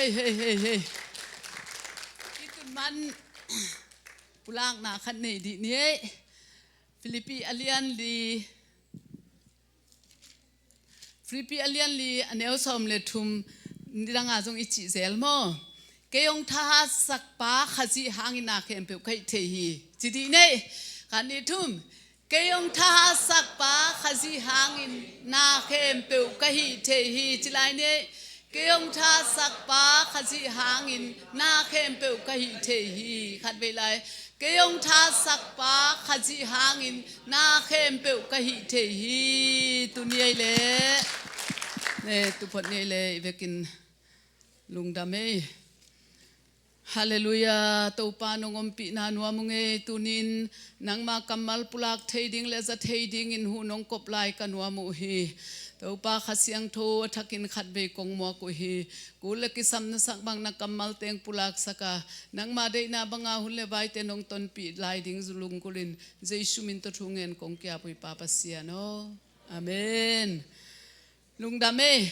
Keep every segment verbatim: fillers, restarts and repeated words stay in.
Hei, hei, hei, hei. Hih tun man pulakna khat nei dih ni ei. Philippi a lian li, Philippi a lian li a neu sawm le thum, nidanga zong i cih zel maw? Kei hong thahatsak pa Khazih hangin na khempeuh ka hih thei hi. Ci dih ni ei. Khat, nih, thum. Kei hong thahatsak pa Khazih hangin na khempeuh ka hih thei hi. Ci lai ni ei. Kei hong thahatsak pa Khazih hangin na khempeuh ka hih thei hi. Khat vei lai. Kei hong thahatsak pa Khazih hangin na khempeuh ka hih thei hi. Tu ni ei leh, ne, tu phot ni ei leh i vekin lungdam ei. Halleluiah. Topa nong ompihna nuam ung ei. Tunin nangma kammal pulak thei ding le za thei dingin hun nong kop lai ka nuam uh hi. Topa Kha Siangtho a thakin khat vei kong muak uh hi. Kul le kisam na sak bang na kammal teng pulaksak a, nangma deihna banga hun le vaite nong tonpih lai ding lunggulhin Jesu min tawh thu ngen kong ki-ap uh hi Pa Pasian aw. Amen. Lungdam ei.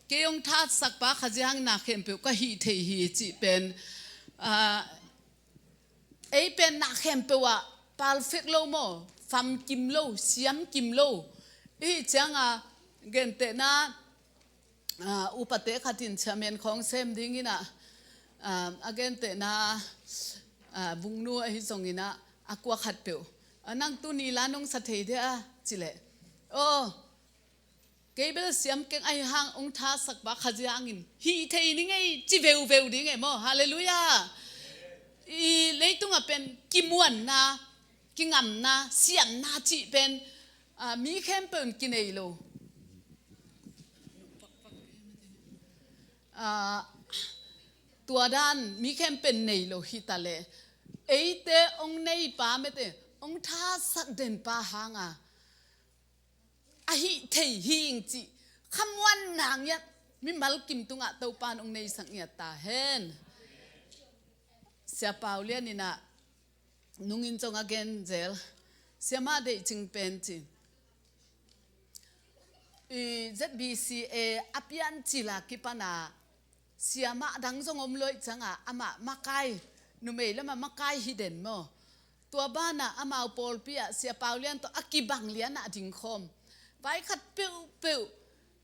Kei hong thahatsak pa Khazih hangin na khempeuh ka hih thei hi cih pen, ah, ei pen na khempeuh ah perfect lo maw, famkim lo, siamkim lo. Hih cianga gentehna, ah, upate khat in chairman khawng sem dingin ah, ah, a gentehna, ah, vungnu ahi zongin ah a kua khatpeuh, ah, nang tuni la nong sa thei dia? Ci leh, aw, kei bel siam keng, ahi hang hong thahatsak pa Khazih hangin hih thei ning ei ci veuveu ding ei maw. Halleluiah. I leitungah pen kimuanna, kingamna, siamna cih pen, ah, mi khempeuh in kinei lo. Ah, tua dan mi khempeuh in nei lo hi ta leh, eite hong nei pa mete, hong thahatsak den pa hanga a hih thei hi ing cih khamuanna ngiat mimal kim tungah Topa in hong neisak ngiat ta hen. Sia Pau Lian in ah nungin zong a gen zel, siamah deih cing pen ci. I Z B C A a piancil a kipan a siamah dang zong om lo ih cianga amah makai, numei lamah makai hi den maw. Tua banah amau pawlpi ah Sia Pau Lian tawh a kibang lianah a dingkhawm. Vai khat peuhpeuh,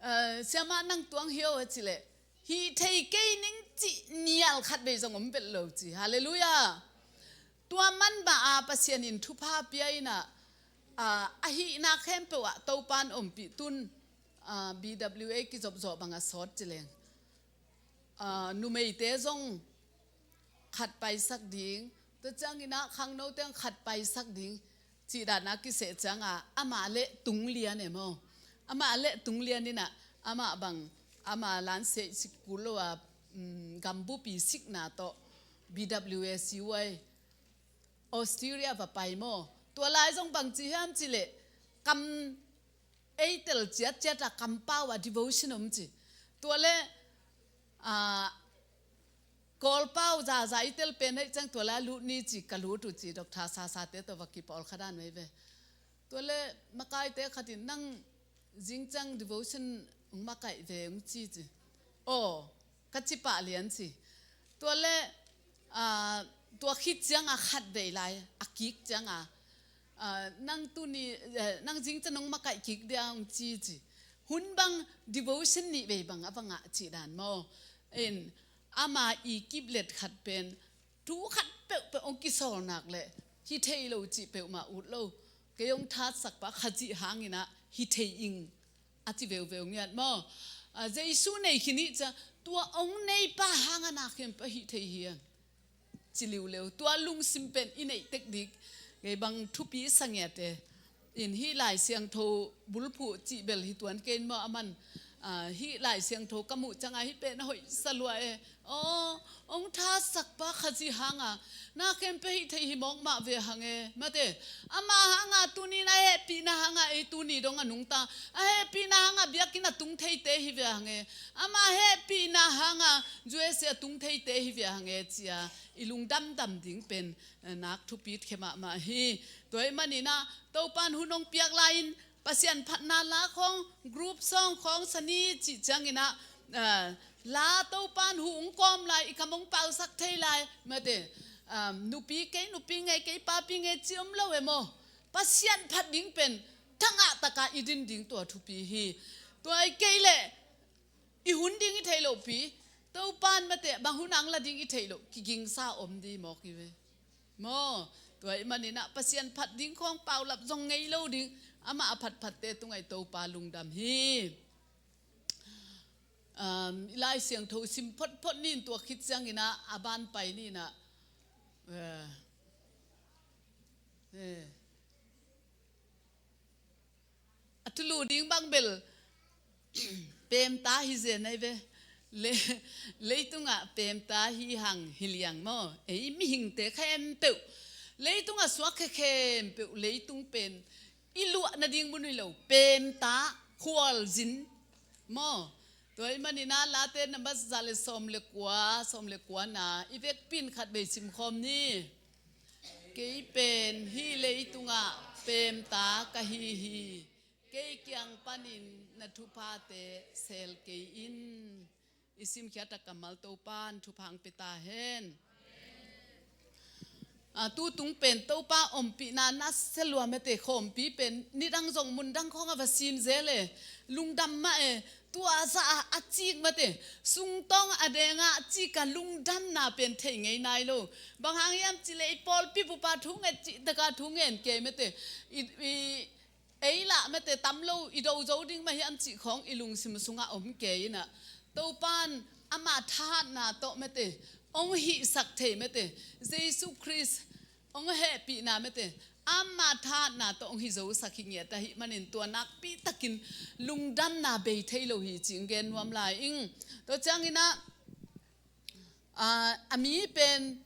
eh, siamah nang tuang hi aw a ci leh, hih thei kei ning cih nial khat vei zong om belh lo ci. Halleluiah. Tua man mah a Pasian in thupha pia in ah, ah, a hihna khempeuh ah Topa in ompih, tun, ah, B W A kizopzawh bang a sawt ci leng, ah, numeite zong khat paisak ding, tua ciangin ah khangnote zong khat paisak ding cih dan a kiseh cianga amah le tung lian e maw. Amah le tung lian in ah amah bang, amah lanseh sik kul lo a, um, gambupi sikna tawh B W A C Y Australia va pai maw. Tua lai zong bang ci hiam ci leh, kam ei tel ciatciat a kampau a devotion om ci. Tua leh, ah, Kawlpau zaza i tel pen aih ciang tua leh a lut ni ci, ka lut uh ci, Doctor Sasate tawh va kipawlkha dan veve. Tua leh makaite khat in nang zingciang devotion hong makaih ve hong ci ci. Aw, ka ci pah lian ci. Tua leh, ah, tua khit cianga khat vei lai a kik cianga, ah, nang tuni, eh, nang zingciang hong makaih kik dia hong ci ci. Hun bang devotion nih vei bang a va ngah cih dan maw. In, ama i kiplet khat pen thu khat peuhpeuh hong kisawl nak leh hih thei lo cih peuhmah ut lo. Kei hong thahatsak pa Khazih hangin ah hih thei ing a ci veuveu ngiat maw. Ah, Jesu nei khin ih cia, tua hong nei pa hanga na khempeuh hih thei hi ang ci liuleu. Tua lungsim pen i neih tek dik. Kei bang thupi sa ngiat e. In hih Lai Siangtho bulphuh cih bel hi tuan kei in maw, aman, ah, hih Lai Siangtho ka muh cianga hih pen a hoih sa lua e. Aw, hong thahatsak pa Khazih hanga na khempeuh hih thei hi mawk mah ve hang e. Mate, ama hanga tunin a hehpihna hanga ei tuni dong a nungta, a hehpihna hanga biakinn a tung theite hi ve hang e. Ama hehpihna hanga U S A a tung theite hi ve hang e cia i lungdamdam ding pen, eh, nak thupi khe mahmah hi. Tua ih manin ah Topa in hun hong piak lai-in Pasian phatna la khawng, group song khawng sa ni cih ciangin ah, ah, La Topan hu ung kawm lai, i kam ung pausak thei lai, mate, um, nupi kei, nupi ngei kei, papi ngei ci om lo e maw. Pasian phat ding pen thangah taka i din ding tua thupi hi. Tua i kei leh i hun ding i theih lohpi, Topan mate bang hun ang la ding i theih loh, kigingsa om di mawk i ve. Maw, tua i maninah Pasian phat ding khawng paulap zong ngei lo ding, amah a phatphatte tungah i Topa lungdam hi. Um, i Lai Siangtho sim photphot nin tua khit cianginah a ban pai ninah, eh, eh, a thulu ding bang bel pemta hi zen ai ve. Le, leitungah pemta hi hang hi liang maw. Ei mihingte khempeuh, leitungah suak khe khempeuh, leitung pen i luah nading mun hi lo, pemta, khualzin maw. Tua i maninah Late nambat za le sawm le kua, sawm le kuana i vekpin khat bei simkhawm ni. Kei pen hih leitungah pemta ka hi hi. Kei kiang panin na thuphate sel kei in. I simkhiat a kammal Topan thupha ang pia ta hen. A, tu tung pen Topa ompihna nasia lua mate, khawmpi pen nidang zong mundang khawng a va sim zel e, lungdam mah e. Tua zah a, a cik mate, sungtawng a dengah cik a lungdamna pen thei ngei nai lo. Bang hang hiam cih leh i pawlpi bupa thu nget cih taka thu ngen kei mate. I, i, ei lah mate tam lo, i do zo ding mah hiam cih khawng i lungsim sungah om kei inah, Topan amah thahatna tawh mate ong hihsak thei mate, Jesu Khrist ong hehpihna mate amah thahatna tawh ong hi zosak hi ngiat ahih manin tua nakpi takin lungdamna bei thei lo hi cih gen nuam lai ing. Tua cianginah, a, a mi pen,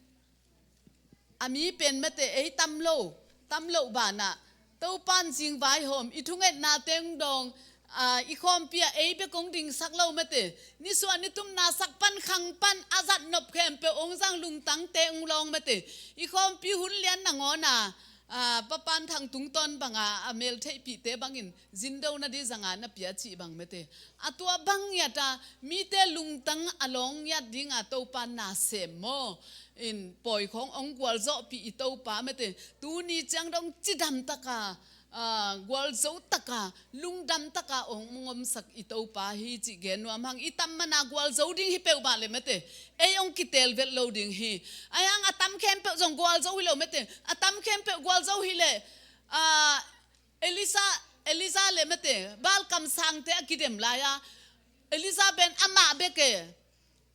a mi pen mate ei tam lo, tam lo banah Topan zingvaihawm i thungetna teng dawng, a, i khawmpi ah ei bek ong dingsak lo mate, nisuah nitumna sak pan khang pan a zat nop khempeuh ong zang lungtangte ong lawng mate, i khawmpi hun lian nangawna, a, Papan Thang tungtawn banga a mel theihpihte bangin zindona di zanga na pia cih bang mate. A tua bang ngiata mite lungtang a lawng ngiat dinga Topa na sem maw. In pawi khawng ong gualzawhpih i Topa mate. Tuni ciang dong cidam taka, a, gualzo taka, lungdam taka ong, ong omsak i Topa hi cih gen nuam hang. I tam mana gualzo ding hi peuh bah le mate, ei ong kitel vet lo ding hi. Ai hang a tam khempeuh zong gualzo hi lo mate. A tam khempeuh gualzo hi le, a, Elisa, Elisa le mate, Baal kamsangte a kidem lai-a, Elisa pen amah bek e,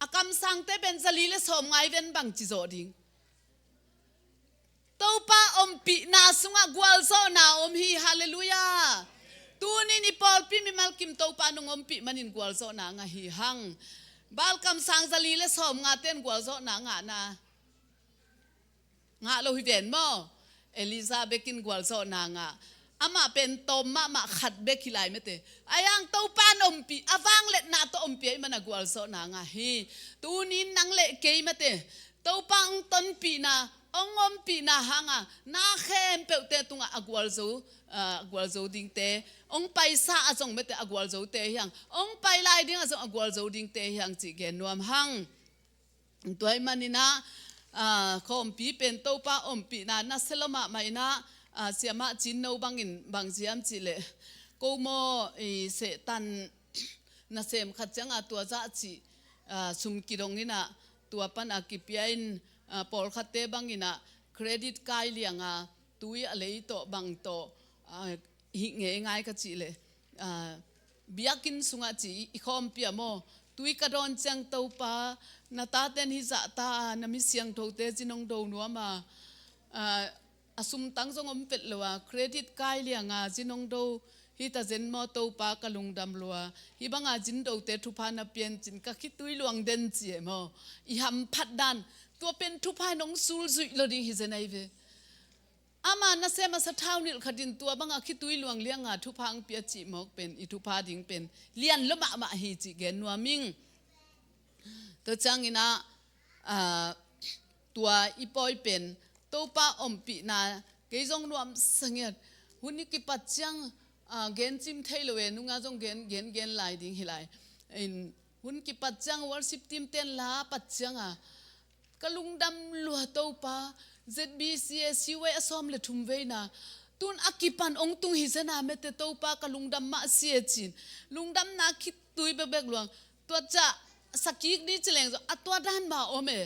a kamsangte pen zali le sawm ngai ven bang ci zawh ding. Topa ompihna sungah gualzawhna om hi, halleluiah. Tunin i pawlpi mimal kim Topa nong ompih manin gualzawhna ngah hi hang. Baal kamsang zali le sawm ngate'n gualzawhna ngahna ngah lo hi ven maw. Elisa bekin gualzawhna ngah. Amah pen tawm mahmah khat bek hi lai mate. Ai hang Topa na ompih, a vangliatna tawh ompih ahih mana gualzawhna ngah hi. Tunin nang le kei mate, Topa ong tonpihna, ong ompihna hanga na khempeuhte tungah a gualzo, a, gualzo dingte, ong paisa a zong mate a gualzote hi hang, ong pai lai ding a zong a gualzo dingte hi hang cih gen nuam hang. Tua i maninah, a, khawmpi pen Topa ompihna nasia lo mahmah inah, a, siamah Cinno bangin bang ci hiam cih leh, ko maw, i, Satan nasem khat cianga tua zah cih, a, sum kidong inah tua pana kipia in, a, pawlkhatte banginah credit kai lianga tui a lei tawh bang tawh, a, hih ngei ngai ka cih leh, a, biakinn sungah ci i, i khawmpi ah maw, tui ka dawn ciang Topa, na taten hih zahta a, na mi siangthote zin ong do nuam a, a, a sumtang zong om vet lo a, credit kai lianga zin ong do hi ta zen maw Topa ka lungdam lua. Hih banga zin dote thupha na pian cin ka khitui luang den ci e maw. I hamphat dan, tua pen thupha in ong sulzuih lo ding hi zen ai ve. Ama nasem a sathau nilh khatin tua banga khitui luang lianga thupha ang pia cih mawk pen i thupha ding pen lian lo mahmah hi cih gen nuam ing. Tua cianginah, a, tua i pawi pen Topa ompihna kei zong nuamsa ngiat. Hun i kipat ciang, a, gen cim thei lo e, nunga zong gen, gen, gen lai ding hi lai. In, Hun kipat ciang worship team ten la pat cianga ka lungdam lua Topa, Z B C A C Y a sawm le thum veina tun a kipan ong tung hi zena mete Topa ka lungdam mah si e cin. Lungdamna khitui bekbek luang. Tua ca sakik ni cileng zo a tua dan mah om e.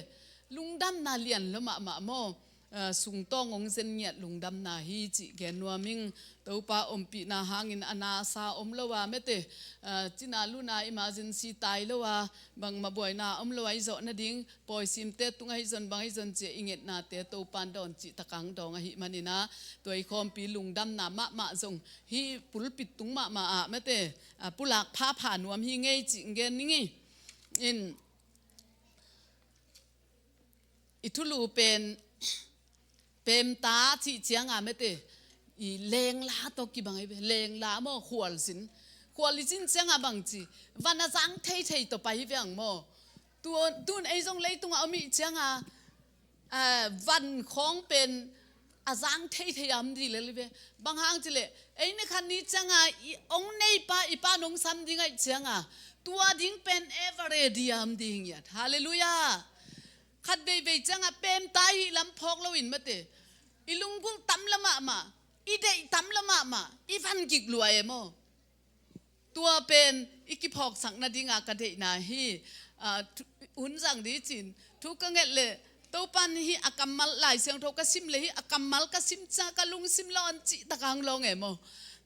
Lungdamna lian lo mahmah maw? Sungtawng ong zen ngiat lungdamna hi cih gen nuam ing. Topa ompihna hangin a nasa om lo a mete, cina luna emergency tai lo a, bangmah buaina om lo a i zawh nading, pawisimte tung ahi zon bang ahi zon cia i ngetnate Topan dawn cih takang dawng ahi manina, tua i khawmpi lungdamna mahmah zong hi pulpit tung mahmah ah mete, pulak phapha nuam hi ngei cih gen ning i. In i thulu pen pemta cih cianga mete, i lengla tawh kibang ahi ve. Lengla maw, khualzin. Khualzin cianga bangci, van a zang theithei tawh pai hi ve ang maw? Tun ei zong leitungah om ih cianga van khawng pen a zang theithei a om dih lel hi ve. Bang hang cileh ei ni khat ni cianga ong neipa i pan ong sam ding aih cianga tua ding pen ever ready a om ding hiat. Halleluiah. Khat veivei cianga pemta i hih lam phawk loin mete, i lunggulh tam la mahmah, i deih tam la mahmah, i van gik lua e maw? Tua pen i kiphawksak nadinga ka deihna hi. Hun zang di cin thu ka nget leh Topan hi a kammal Lai Siangtho ka sim leh hi a kammal ka sim ca ka lungsim lawn cih takang lawng e maw?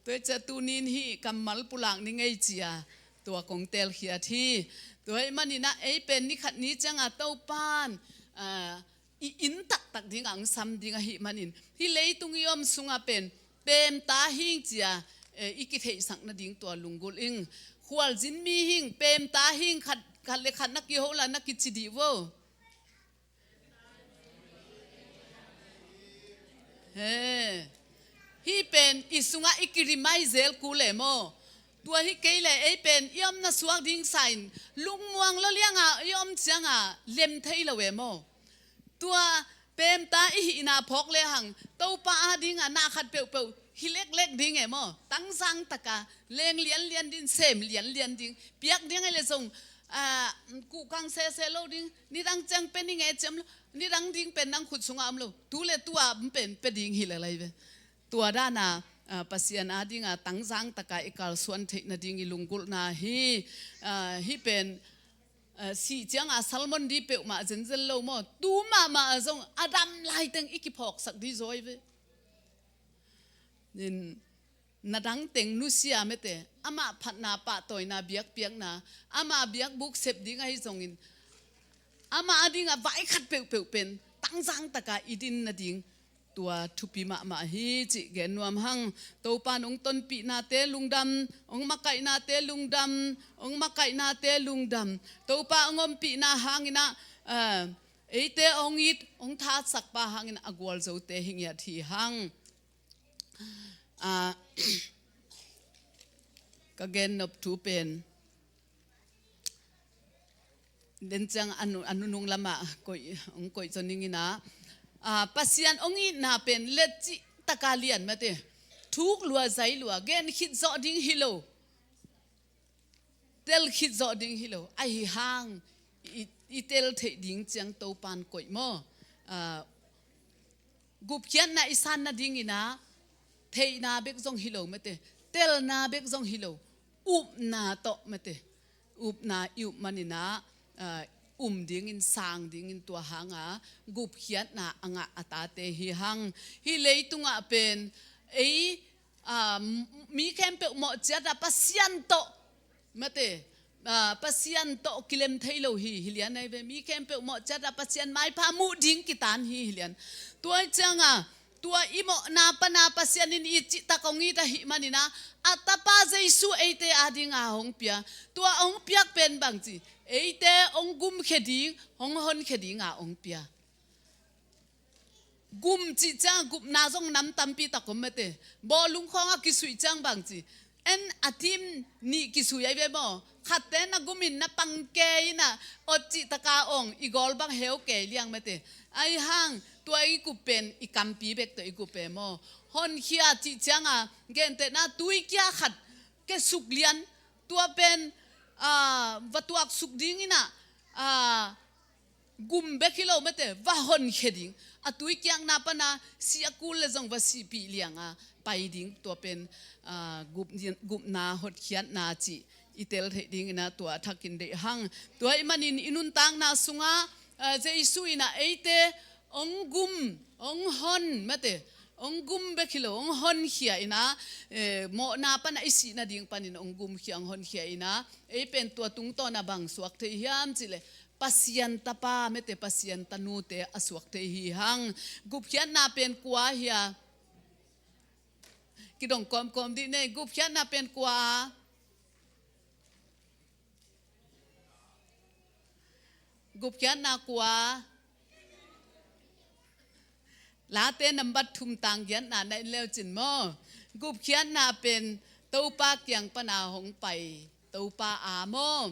Tua i cia tunin hi kammal pulak ni ngei cia tua kong telkhiat hi. Tua i manina ei pen ni khat ni cianga Topan i inn taktak dinga ang sam ding ahi manin hi leitung i om sunga pen pemta hing cia i kitheihsak nading tua lunggulh ing. Khualzin mi hing, pemta hing, khat le khat na kiho la na kici dih vo. He. Hi pen i sungah i kirimai zel kul e maw? Tua hi kei le ei pen i omna suak ding sain lungmuang lo lianga i om cianga lem thei lo e maw? Tua pemta i hihna phawk le hang Topa a dinga na khat peuhpeuh hi leklek ding e maw? Tangzang taka leng lianlian ding, sem lianlian ding, piak ding e le zong kuhkang sese lo ding, nidang ciang pe ning e ciam lo, nidang ding pen nang khut sunga om lo, tu le tua pen pe ding hi le lai ve. Tua dana Pasian a dinga tangzang taka i kalsuan theih nading i lunggulhna hi. Hi pen sih cianga salmon di peuhmah zenzen lo maw? Tu mahmah a zong a dam laiteng i kiphawksak di zawi ve. Nin na dangteng nusia mete, amah phatna pahtawina biakpiakna, amah biakbuk sep ding ahi zongin amah a dinga vai khat peuhpeuh pen tangzang taka i din nading tua thupi mahmah hi cih gen nuam hang. Topa nong tonpihnate lungdam, ong makaihnate lungdam, ong makaihnate lungdam. Topa ong ompihna hangina eite ong it ong thatsakpa hangin a gualzote hi ngiat hi hang. Ka gen nop thu pen den ciang a nunung lamah koih, ong koih zaw ningina Pasian ong itna pen letcih taka lian mate, thuk lua zai lua gen khit zawh ding hi lo, tel khit zawh ding hi lo. Ahi hang i tel theih ding ciang Topan koih maw? Gupkhiatna i san nadingina theihna bek zong hi lo mate, telna bek zong hi lo, upna tawh mate, upna i up manina um dingin sang dingin tua hanga gupkhiatna a ngah a tate hi hang. Hi leitungah pen ei mi khempeuh mawh ciata Pasian tawh mate, Pasian tawh kilem thei lo hi, hi lian ahi ve. Mi khempeuh mawh ciata Pasian maipha muh ding kitan hi, hi lian. Tua cianga tua i mawhna pana Pasian in i cihtak hong it ahih manina a tapa Jesu eite adinga hong pia. Tua hong piak pen bangci, eite hong gumkhia ding, hong honkhia dinga hong pia. Gum cih cianga gupna zong nam tampi tak om mate. Bawlung khawng a kisuih ciang bangci, en a tim nih kisuih ahi ve maw? Khatte na gumin na pang kei ina ot cih taka ong i gawl bang heu kei liang mate. Ahi hang tua i gup pen i kampi bek tawh i gup e maw? Honkhia cih cianga gentehna tuikia khat kesuk lian, tua pen ah, va tuaksuk ding in ah, ah, gum bek hi lo mate, va honkhia ding. A tui kiakna pana si a kul le zong va sihpih liang a pai ding, tua pen, ah, gup-, gupna hotkhiatna cih i tel theih ding in ah tua thakin deih hang. Tua ahih manin i nuntakna sungah, ah, Jesu in ah eite hong gum, hong hon mate, hong gum bek hi lo, hong honkhia in ah, eh, mawhna pana i sih nading panin hong gumkhia, hong honkhia in ah, ei pen tua tungtawn ah bang suak thei hiam cih leh Pasian tapa mate, Pasian tanute a suak thei hi hang. Gupkhiatna pen kua hi a? Kidong kawmkawm dih nei, gupkhiatna pen kua? Gupkhiatna kua? Late nambat thum tang giatna na en leu cin maw? Gupkhiatna pen Topa kiang pana hong pai Topa a maw?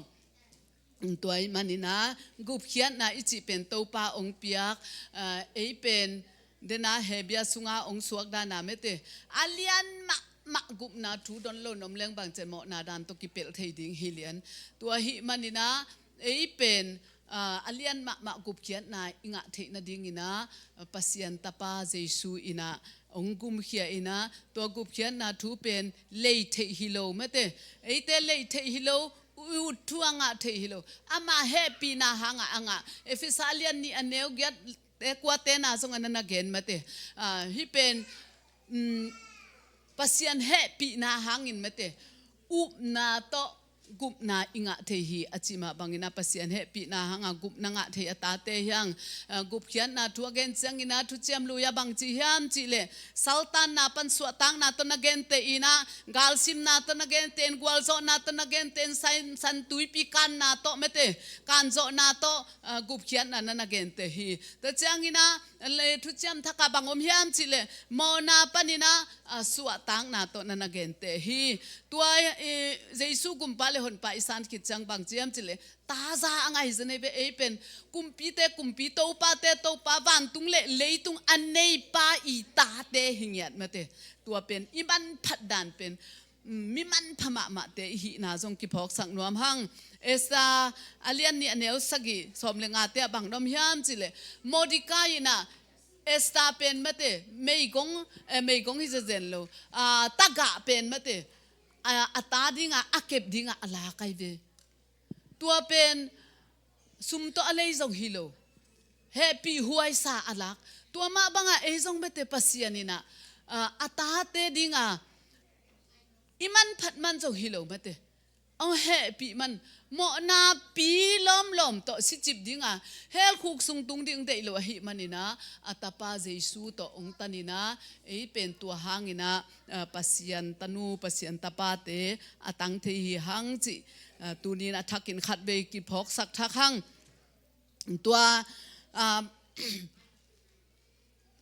Tua ahih manin ah gupkhiatna i cih pen Topa hong piak, ah, ei pen dena Hebru sunga hong suak dan a mate, a lian mahmah gupna thu don lo na om leng bang ciang mawhna dan tawh kipelh thei ding hi lian. Tua ahih manin ah ei pen, ah, a lian mahmah gupkhiatna i ngah theih nading in ah, ah, Pasian tapa Jesu in ah hong gumkhia in ah, tua gupkhiatna thu pen lei theih hi lo mate. Eite lei theih hi lo, ut thu a ngah theih hi lo. Amah hehpihna hangah a ngah. Efesa lian nih a neu giat te kuate na zong a na na gen mate. Ah, hih pen, um, Pasian hehpihna hangin mate, upna tawh gupna i ngah thei hi a cih mah bangin ah Pasian hehpihna hangah gupna ngah thei a tate hi hang. Ah, gupkhiatna thu a gen ciangin ah Thuciam Lui ah bang ci hiam cih leh, saltanna pan suahtakna tawh na genteh in ah, galsimna tawh na genteh in, gualzawhna tawh na genteh in, san, san tuipi kanna tawh mate, kanzawhna tawh, ah, gupkhiatna na na genteh hi. Tua ciangin ah, le Thuciam Thak ah bang om hiam cih leh, mawhna panin ah, ah, suahtakna tawh na na genteh hi. Tua, eh, Jesu gumpa le honpa i san khit ciang bang ci hiam cih leh, taza a ngah hi zen ei ve, ei pen kumpite kumpi, topate topa, vantung le leitung a neipa i tate hi ngiat mate. Tua pen i manphat dan pen, mm, mi manpha mahmahte i hihna zong kiphawksak nuam hang. Esther a lian nih a neu sagih sawm le ngate ah bang na om hiam cih leh, Mordekai in ah Esther pen mate, meigong, eh, meigong hi zezen lo, ah, tagah pen mate, ah, a ta dingah, a kep dingah a lak ai ve. Tua pen sum tawh a lei zong hi lo. Hehpih huaisa a lak. Tua mah bangah ei zong mate Pasian in ah, ah, a tate dingah i manphat man zong hi lo mate. Hong hehpih man, mawhna pi lawmlawm tawh sicip dingah, hell khuk sung tung ding deih lo ahih manin ah, a tapa Jesu tawh hong tan in ah, ei pen tua hangin ah, ah, Pasian tanu, Pasian tapate a tang thei hi hang cih, ah, tuni in a thakin khatvei kiphawksak thak hang. Tua, ah,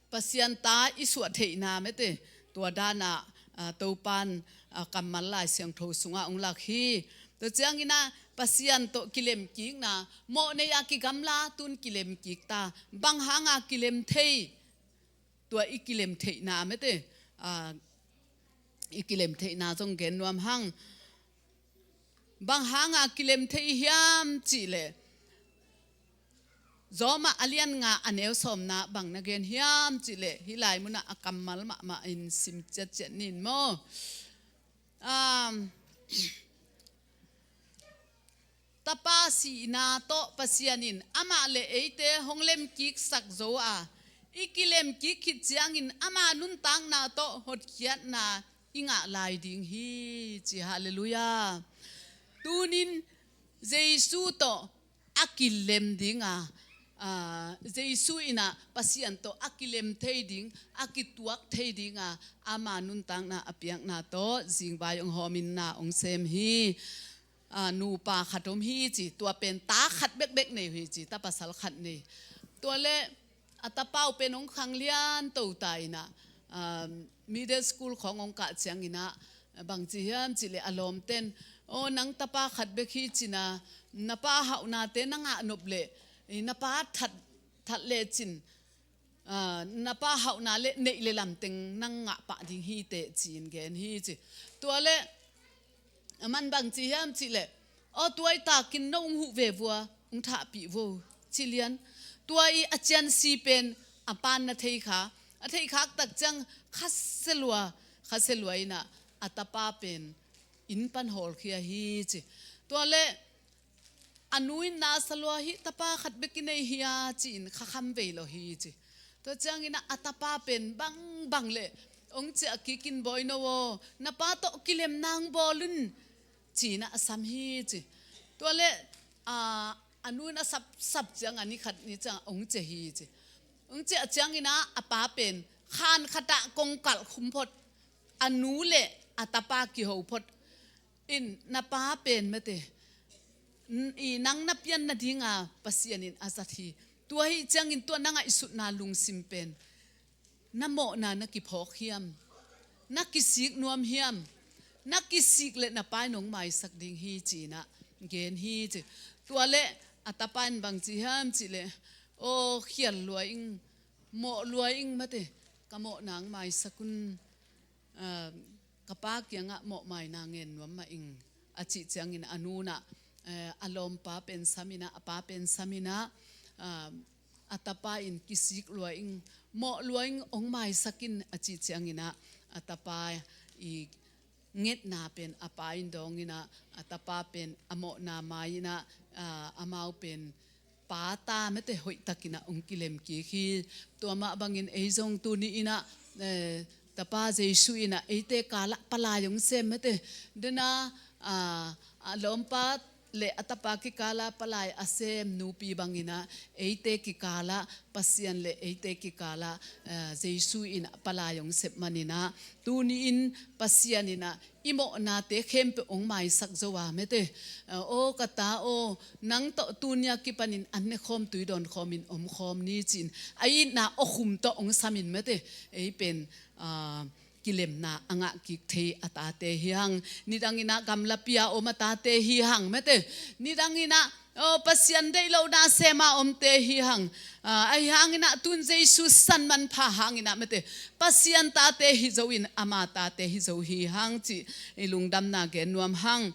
Pasian ta i suah theihna mete, tua dan ah, ah, Topan, ah, kammal Lai Siangtho sungah hong lak hi. Tua ciangin ah Pasian tawh kilemkikna, mawh nei a kigamla, tun kilemkik ta. Bang hang a kilem thei, tua i kilem theihna mete, ah, i kilem theihna zong gen nuam hang. Bang hang a kilem thei hiam cih leh, Rom ah a lian nga a neu sawmna bang na gen hiam cih leh, hih lai munah a kammal mahmah in sim ciatciat nin maw. Um, Tapa sihna tawh Pasian in amah le eite hong lemkiksak zo a, i kilemkik khit ciangin ama nuntakna tawh hotkhiatna i ngah lai ding hi, ci. Halleluiah. Tunin Jesu tawh a kilem ding a, ah, Jesu in ah Pasian tawh a kilem thei ding, a kituak thei ding a, ama nuntakna a piakna tawh zingvai hong hawmin na hong sem hi. Ah, nupa khat om hi ci, tua pen ta khat bekbek nei uh hi ci, ta pasal khat nei. Tua leh a tapa uh pen hong khanglian to ta in ah, ah, middle school khawng hong kah ciangin ah, bang ci hiam cih leh a lawmten, "Aw, nang tapa khat bek hi cin ah, na pa hauhnate na ngah nop leh, na pa that, that leh cin, ah, na pa hauhna leh neih leh lamteng nang ngah pah ding hi teh," ci-in gen hi ci. Tua leh aman bang ci hiam cih leh, Aw, tua i takin no hong huh ve vua, hong thahpih vo, ci lian. Tua i a ciansi pen a pan na thei kha. A thei khak tak ciang khasia lua, khasia lua in ah a tapa pen inn pan hawlkhia hi ci. Tua leh a nu in na sa lua hi, tapa khat bek i nei hi a, ci-in kha kham vei lo hi ci. Tua ciangin ah a tapa pen bangbang leh hong ciah kik in, bawi no aw, na pa tawh kilem nang bawl un, ci-in ah a sam hi ci. Tua leh a, a nu in a sapsap ciang a ni khat ni ciang hong ciah hi ci. Hong ciah ciangin ah a pa pen khan khat ah kong kalh khum phot, a nu leh a tapa kiho phot in, na pa pen mate, n-, i nang na pian nadinga Pasian in a zat hi. Tua hi ciangin tua na ngaihsutna lungsim pen na mawhna na kiphawk hiam? Na kisik nuam hiam? Na kisik leh na pa in hong maisak ding hi, ci-in ah gen hi ci. Tua leh a tapa in bang ci hiam cih leh, aw, khial lua ing, mawh lua ing mate, ka mawhna hong maisak un. Ah, ka pa kiangah mawhmaina ngen nuam mah ing, a cih ciangin a nu in ah, eh, a lawmpa pen sam in ah, a pa pen sam in ah, ah, a tapa in kisik lua ing, mawh lua ing, hong maisak in, a cih ciangin ah a tapa i ngetna pen a pa in dawng in ah, a tapa pen a mawhna mai in ah, ah, amau pen pa ta mate hoih takin ah hong kilem kik hi. Tua mah bangin ei zong tuni in ah, eh, tapa Jesu in ah eite kalah palai hong sem mate. Dena, ah, a lawmpa leh a tapa kikalah palai a sem nupi bangin ah eite kikalah Pasian leh eite kikalah, eh, Jesu in ah palai hong sep manin ah, tuni in Pasian in ah i mawhnate khempeuh hong maisak zo a mate. Aw, ka ta aw, nang tawh tuni a kipanin an ne khawm, tui dawn khawmin om khawm ni, ci-in a itna awkhum tawh hong samin mate, ei pen, ah, kilemna a ngah kik thei a tate hi hang. Nidangin ah gamlapi a om a tate hi hang mate. Nidangin ah, aw, Pasian deih lohna sem a omte hi hang. Ah, ahi hangin ah tun Jesu san manpha hangin ah mate, Pasian tate hi zo in, ama tate hi zo hi hang cih i lungdamna gen nuam hang.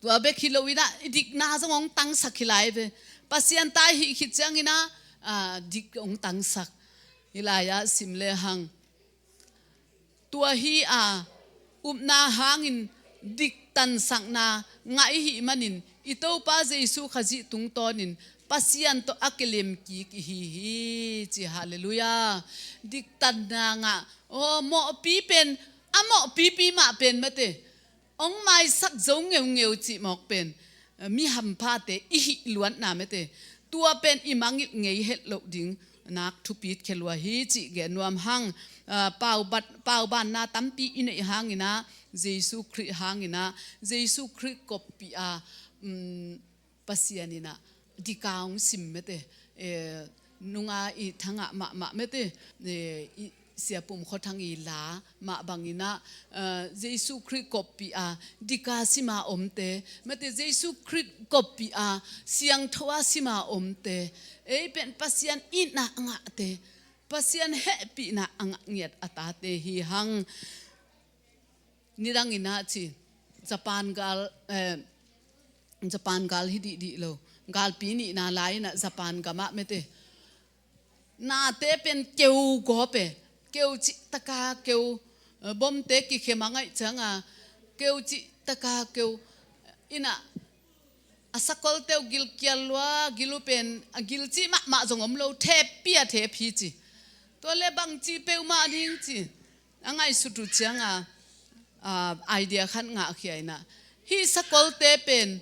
Tua bek hi lo in ah i dikna zong hong tangsak hi lai ve. Pasian ta i hih khit ciangin ah, ah, dik hong tangsak hi lai a, sim le hang. Tua hi a, upna hangin diktansakna ngah i hih manin i Topa Jesu Khazih tungtawnin Pasian tawh a kilem kik i hi hi ci. Halleluiah. Diktanna ngah, aw, mawhpi pen, a mawhpipi mah pen mate, hong maisak zo ngeungeu cih mawk pen, eh, mi hamphate i hih luatna mate, tua pen i mangngilh ngei het loh ding nak thupit khia lua hi cih gen nuam hang. Ah, paubat-, paubanna tampi i neih hangin ah, Jesu Khrih hangin ah, Jesu Khrih koppih a, um, Pasian in ah dika hong sim mate, eh, nunga i thangah mahmah mate, eh, i Sia Pum Khua Thang i la mah bangin ah, eh, Jesu Khrih koppih a dika sima omte mate, Jesu Khrih koppih a siangtho a sima omte, ei pen Pasian itna a ngahte, Pasian hehpihna a ngah ngiat a tate hi hang. Nidangin ah ci, Japan gal, eh, Japan gal hi dihdih lo. Galpi nihna lai-in ah Japan gamah mate, nate pen keu gawp e, keu cih taka keu, eh, bomte kikhia mah ngaih cianga, keu cih taka keu in ah, a sakolte uh gilkial lua, gil uh pen a gil cih mahmah zong om lo, theppi a thep hi ci. Tua leh bangci peuhmah ding ci. A ngaihsut uh cianga, ah, idea khat ngahkhia in ah, hih sakolte pen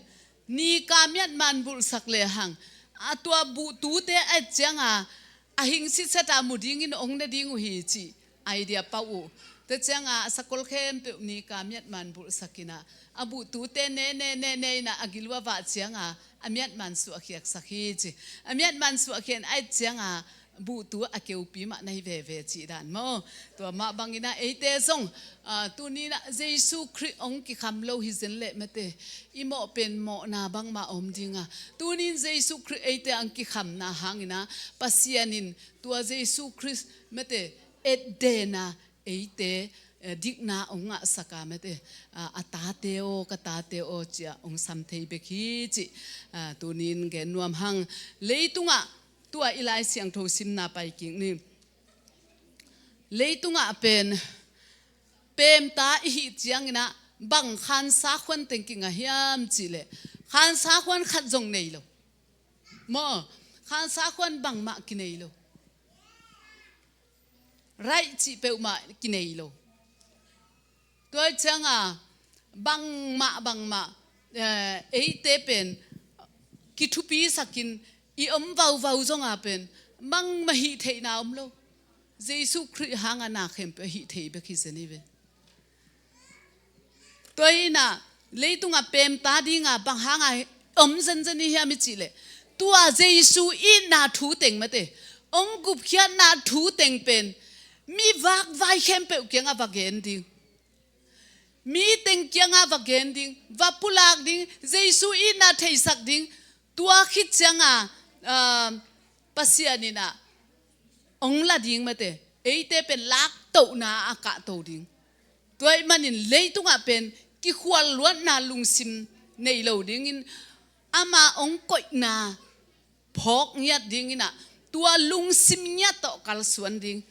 nika miatman bulhsak lehang, a tua buhtute a et cianga a hing sitset a mu dingin hong ne ding uh hi cih idea pauh uh. Tua cianga a sakol khempeuh nika miatman bulhsak in ah, a buhtute ne, ne, ne, ne in ah a gil uh a vah cianga a miatman suahkhiatsak hi ci. A miatman suahkhiat in a et cianga buhtu a keupi mah na hi veve cih dan maw. Tua mah bangin ah eite zong, ah, tuni in ah Jesu Khrih hong kikham lo hi zen leh mate, i mawh pen mawhna bangmah a om ding a, tuni in Jesu Khrih eite hong kikhamna hangin ah Pasian in tua Jesu Khrih mate etden a eite, eh, dikna hong ngahsak a mate, ah, a tate aw, ka tate aw ci-a hong sam thei bek hi cih, ah, tunin gen nuam hang. Leitungah tua i Lai Siangtho simna pai kik ni. Leitungah pen pemta i hih ciangin ah bang khansa khuan teng kingah hiam cihleh, khansa khuan khat zong nei lo. Maw, khansa khuan bangmah kinei lo. Raih cih peuhmah kinei lo. Tua ciangah bangmah, bangmah, eh, eite pen kithupisakin i om vauvau zongah pen bangmah hih theihna om lo. Jesu Khrih hangah na khempeuh hih thei bek hi zen hi ve. Tua hi-in ah leitungah pemta dingah bang hangah om zenzen i hiam i cihleh, tua Jesu itna thu teng mate, hong gupkhiatna thu teng pen mi vakvai khempeuh kiangah va gen ding. Mi teng kiangah va gen ding, va pulak ding, Jesu itna theisak ding. Tua khit ciangah, ah, Pasian in ah hong la ding mate, eite pen laktohna a kahto ding. Tua ahih manin leitungah pen kikhual luatna lungsim nei lo dingin, ama hong koihna phawk ngiat dingin ah, tua lungsim ngiat tawh kalsuan ding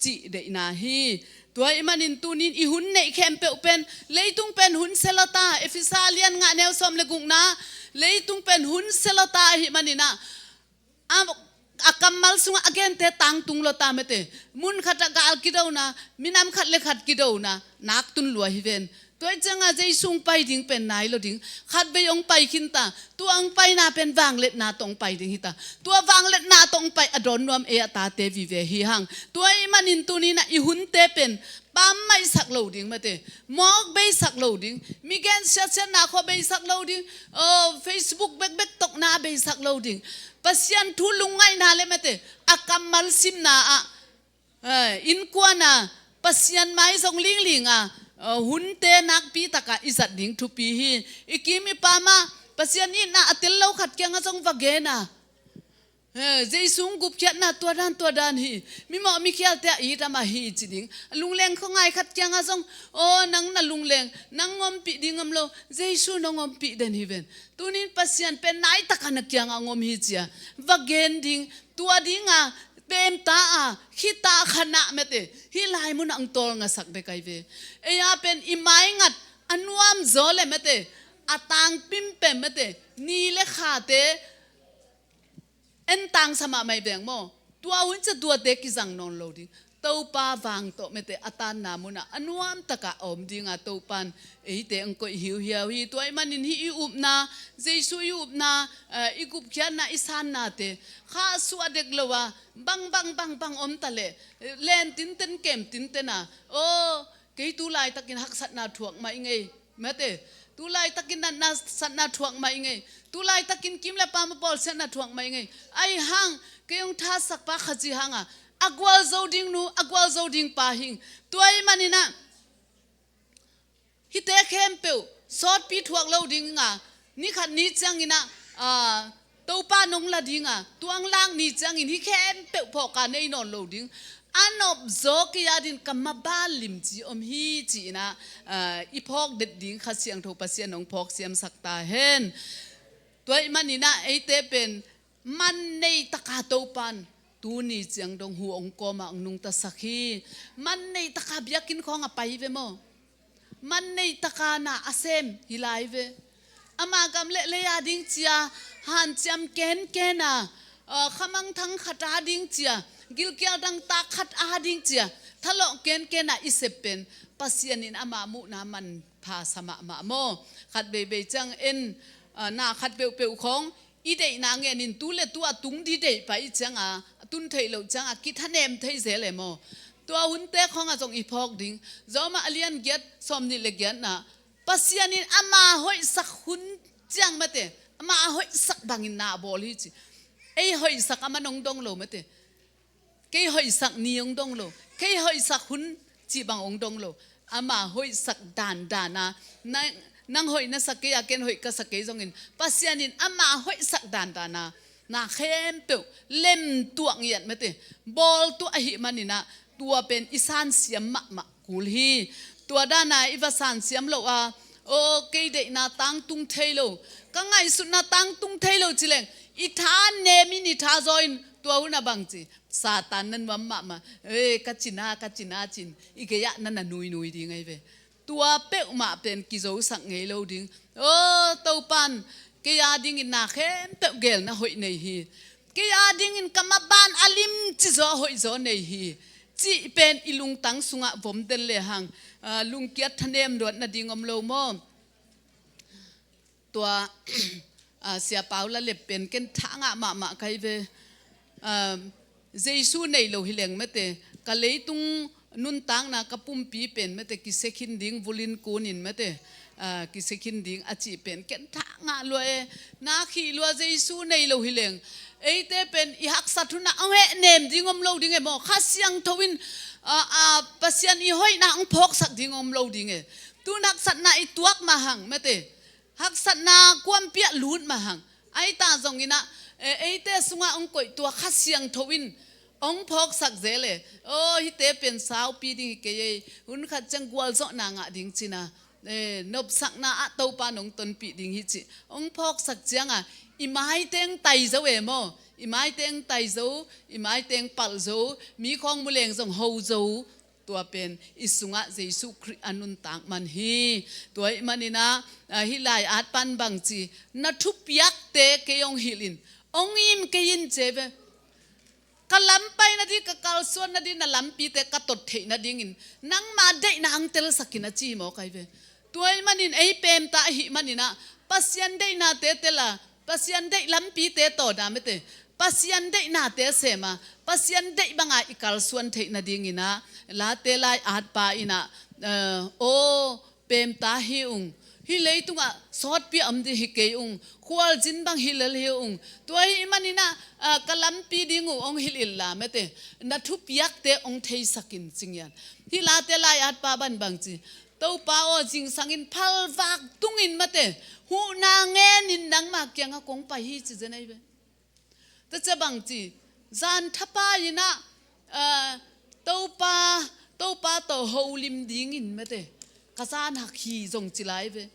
cih deihna hi. Tua ahih manin tunin i hun neih khempeuh pen, leitung pen hun sia lawta, Efesa lian nga neu sawm le gukna, leitung pen hun sia lawta ahih manin ah, a, a kammal sungah a gente tangtung lawta mate, mun khatah gal kidona, minam khat le khat kidona nak tun lua hi ven. Tua hi ciangah Jesu hong pai ding pen nai lo ding. Khatvei hong pai khin ta. Tua hong paina pen vangliatna tawh hong pai ding hi ta. Tua vangliatna tawh hong pai a dawn nuam ei a tate vive hi hang. Tua ahih manin tunin ah i hunte pen pammaihsak lo ding mate. Mawk beisak lo ding. Mi gen siatsiatna khua beisak lo ding. Oh, Facebook bekbek tokna beisak lo ding. Pasian thu lungngaihna le mate, a kammal simna ah, eh, innkuan ah Pasian mai zong lingling a, eh, hunte nakpi takah i zat ding thupi hi. I kim i pam ah Pasian itna a tel lo khat kiangah zong va gen a, eh, Jesu hong gupkhiatna tua dan, tua dan hi. Mimawh mikhialte a it amah hi ci ding. A lungleng khuangai khat kiangah zong, aw, nang na lungleng, nang ngompih ding om lo, Jesu nong ompih den hi ven. Tunin Pasian pen nai takah na kiangah hong om hi ci-a va gen ding. Tua dingah pemta a, khita khanah mate, hih lai munah hong tawlngasak bek ahi ve. Ei-a pen i maingat a nuamzaw le mate, a tangpim pen mate, ni le khate en tangsa mahmah hi veng maw. Tua hun ciang tuate kizang nawn lo ding. Topa vang tawh mate, a tanna munah a nuam takah a om dinga Topan eite hong koih hiuhiau hi. Tua ahih manin hih i upna, Jesu i upna, eh, i gupkhiatna, i sannate khahsuah dek lo a, bang, bang, bang, bang om ta leh, len tinten, kem tinten a, aw, kei tu laitakin haksatna thuak mah ing ei. Mate, tu laitakin natna satna thuak mah ing ei. Tu laitakin kim le pam a bawlsiatna thuak mah ing ei. Ahi hang, kei hong thatsak pa Khazih hanga a gualzo ding nu, a gualzo ding pa hing. Tua ahih manin ah, hihte khempeuh sawtpi thuak lo ding a, ni khat ni ciangin ah, ah, Topa nong la ding a, tua hong lak ni ciangin hih khempeuh phawk a nei nawn lo ding. A nopzaw kei adingin ka maban limci om hi ci-in ah, ah, i phawk det ding Kha Siangtho Pasian hong phawk siamsak ta hen. Tua ahih manin ah eite pen man nei taka Topan tuni ciang dong hu hong kawmah hong nungtasak hi. Man nei taka biakinn khawng a pai ve maw? Man nei taka na a sem hi lai ve. Ama gam le lei a ding cia hanciam kenken a, ah, khamangthang khat a ding cia, gilkial dangtak khat a ding cia, thalawh kenken a i sep pen Pasian in ama muhna manpha sa mahmah maw? Khat veivei ciang en, ah, na khat peuhpeuh khawng i deihna ngenin tu le tu a tung ding deih pah i cianga, a tun theih loh cianga kithanem thei zel e maw? Tua hunte khawngah zong i phawk ding. Rom a lian giat sawmnih le giatna, Pasian in ama hoihsak hun ciang mate, ama a hoihsak bangin na a bawl hi ci. Ei hoihsak a man hong dong lo mate. Kei hoihsak ni hong dong lo, kei hoihsak hun cih bang hong dong lo. Ama hoihsak dandan a, nang, nang hoih na sa kei a, ken hoih ka sa kei zongin, Pasian in ama hoihsak dandan a na khempeuh lemtuah ngiat mate, bawltuah ahih manin ah, tua pen i sansiam mahmah kul hi. Tua dana i va sansiam loh a, aw, kei deihna tangtung thei lo, ka ngaihsutna tangtung thei lo ci leng, i tha nemin i tha zaw in, tua hun a bang ci, Satan na nuam mahmah, e, ka cina, ka cina cin, i gei-ah na na nuinui ding ahi ve. Tua peuhmah pen kizosak ngei lo ding. Aw, Topan kei a dingin na khempeuh gelna hoih nei hi. Kei a dingin ka maban a limci zaw a hoih zaw nei hi, cih pen i lungtang sungah vom den lehang, ah, lungkiat thanem luat nading om lo maw? Tua, ah, Sia Pau la lep pen ken tha ngah mahmah ka hi ve. Ah, Jesu nei lo hi leng mate, ka leitung nuntakna ka pumpi pen mate, kisia khin ding, vulin kunin mate, ah, kisia khin ding a cih pen ken tha ngah lua e. Na khih lua, Jesu nei lo hi leng eite pen i haksat hunah hong hehnem ding om lo ding e maw? Kha Siangtho in, ah, ah, Pasian i hoihna hong phawksak ding om lo ding e. Tun haksatna i tuak mah hang mate, haksatna kuampiah lut mah hang, ahi ta zongin ah, e, eite sungah hong koih tua Kha Siangtho in hong phawksak zel e. Aw, hihte pen saupi ding hi kei ei, hun khat ciang gualzawhna ngah ding cina, e, nopsakna ah Topa nong tonpih ding hi cih hong phawksak cianga i maiteng tai zo e maw? I maiteng tai zo, i maiteng palh zo, mi khawng mu leng zong ho zo. Tua pen i sungah Jesu Khrih a nuntak man hi. Tua ahih maninah, ah, hih lai-at pan bang ci, na thupiakte kei hong hilh in, hong im kei in ci ve. Ka lam pai nading, ka kalsuan nading, na lampite ka tot theih nadingin nangma deihna hong telsak in a ci hi maw ka hi ve. Tua ahih manin ei pemta ahih maninah Pasian deihnate tel a, Pasian deih lampite tawh dah mete, Pasian deihnate sem a, Pasian deih banga i kalsuan theih nadinginah Late lai-at pa inah, eh, aw, pemta hi ung, hih leitungah sawtpi a om ding hi kei ung, khualzin bang hi lel hi ung. Tua ahih maninah, ah, ka lampi ding uh hong hilh inla mete, na thupiakte hong theisak in ci ngian. Hih Late lai-at pa bangbang ci, Topa aw, zingsangin phalvak tungin mate, huhna ngenin nangma kiangah kong pai hi ci zen ahi ve. Tua cia bang ci, zan thapa inah, ah, Topa, Topa tawh holim dingin mate, ka zan hak hi zong ci lai ve.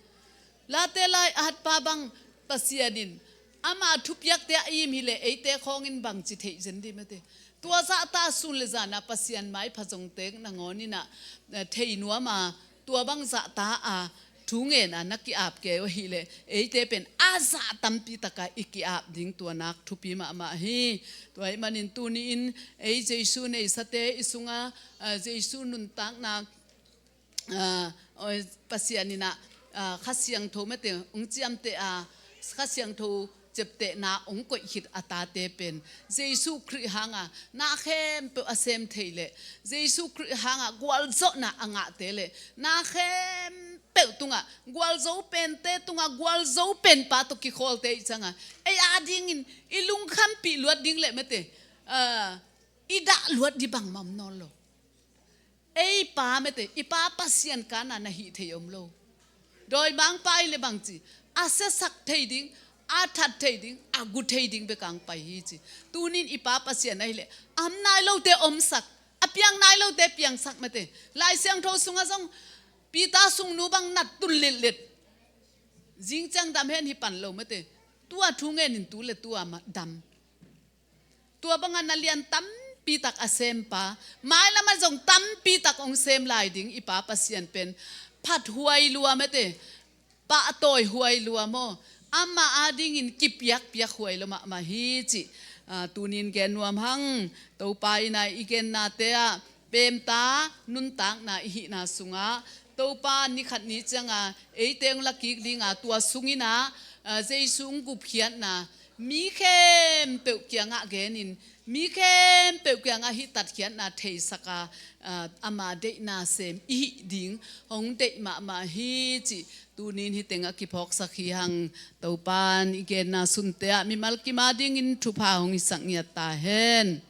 Late lai-at pa bang Pasian in ama thupiakte a im hileh eite khawngin bang ci theih zen dih mate. Tua zahta sun le zana Pasian maipha zongtek nangawn inah, eh, thei nuam a, tua bang zahta a thu ngen a na ki-ap kei uh ahihleh eite pen a zah tampi taka i ki-ap ding tua nak thupi mahmah hi. Tua ahih manin tuni-in ei Jesu neisate i sunga, ah, Jesu nuntakna, ah, Pasian inah, ah, Kha Siangtho mete hong ciamteh a, Kha Siangtho ciaptehna hong koih khit a tate pen Jesu Khrih hanga na khempeuh a sem thei leh, Jesu Khrih hanga gualzawhna a ngahte leh na khempeuh tungah, gualzo pente tungah gualzo penpa tawh kikhawlte i canga ei a dingin i lungkhampih luat ding leh mete, ah, i dah luat ding bangmah om nawn lo. Ei pa mete, i pa Pasian kana na hih thei om lo. Dawimangpa i le bang ci, a siasak thei ding, a that thei ding, a gu thei ding bek ang pai hi ci. Tunin i pa Pasian ahileh a om nai lote omsak, a piang nai lote piangsak mete. Lai Siangtho sungah zong Peter sungnu bang nat tun litlit, zingciang dam hen hi pan lo mete. Tua thu ngenin tu le tua ma dam. Tua banga na lian tampi tak a sempa, mailamah zong tampi tak hong sem lai ding i pa Pasian pen phat huai lua mete, pahtawi huai lua maw, amah a dingin kipiakpiak huai lua mahmah hi cih, ah, tunin gen nuam hang. Topa inah i gennate ah pemta nuntakna i hihna sungah Topa nikhat ni cianga eite hong lakik dinga tua sunginah, ah, Jesu hong gupkhiatna mi khempeuh kiangah genin, mi khempeuh kiangah hih tatkhiatna theisaka, ah, ama deihna sem i hih ding hong deih mahmah hi cih tunin hih tengah kiphawksak hi hang. Topan i genna sunte ah mimal kim a dingin thupha hong hisak ngiat ta hen.